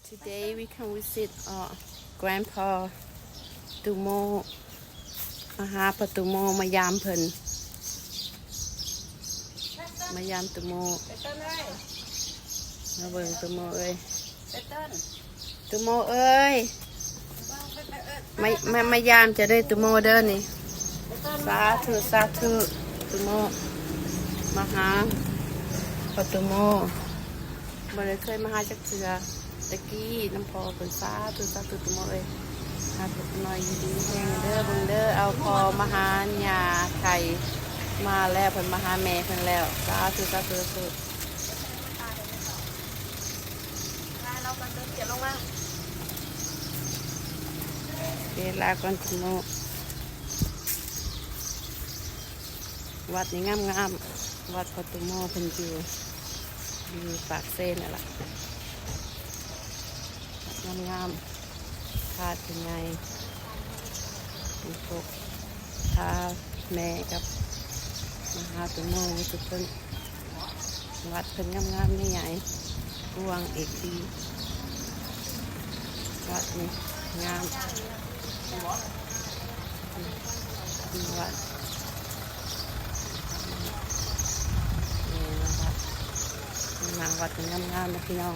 Today we come visit, uh, Grandpa Tumo. ມາຫາພໍ່ຕຸໂມ ມາຢາມເພິ່ນ ມາຢາມຕຸໂມ ມາເບິ່ງຕຸໂມເອີຍ ຕຸໂມເອີຍ ມາ ມາ ມາຢາມເຈົ້າເດີຕຸໂມເດີນີ້. ສາທຸ ສາທຸ ຕຸໂມ ມາຫາພໍ່ຕຸໂມ ບໍ່ໄດ້ເຄີຍມາຫາຈັກເທື່ອ ແຕ່ກີ້ນຳພໍ່ເພິ່ນ. ສາທຸ ສາທຸ ຕຸໂມເອີຍ ໃຫ້ພໍ່ຕຸໂມຢູ່ດີມີແຮງເດີ. ເບິ່ງເດີ ເອົາພໍ່ມາຫາຍ່າໄຂ່ມາແລ້ວ ເພິ່ນມາຫາແມ່ເພິ່ນແລ້ວ. ສາທຸ ສາທຸ ສາທຸ. ເວລາກ່ອນຕຸໂມ ວັດນີ້ງາມໆ ວັດພໍ່ຕຸໂມເພິ່ນຢູ່ ຢູ່ປາກເຊນີ້ລະ ວັດງາມໆ ພະເພິ່ນໃຫຍ່ ເພິ່ນປົກພາແມ່ກັບມະຫາຕຸໂມຢູ່ຈຸດເພິ່ນ. ວັດເພິ່ນງາມໆ ໃຫຍ່ໆ ກວ້າງເອກດີ ວັດນີ້ງາມ ວັດ ນີ້ນະ ວັດ ມາວັດນີ້ງາມໆ ເດີພີ່ນ້ອງ.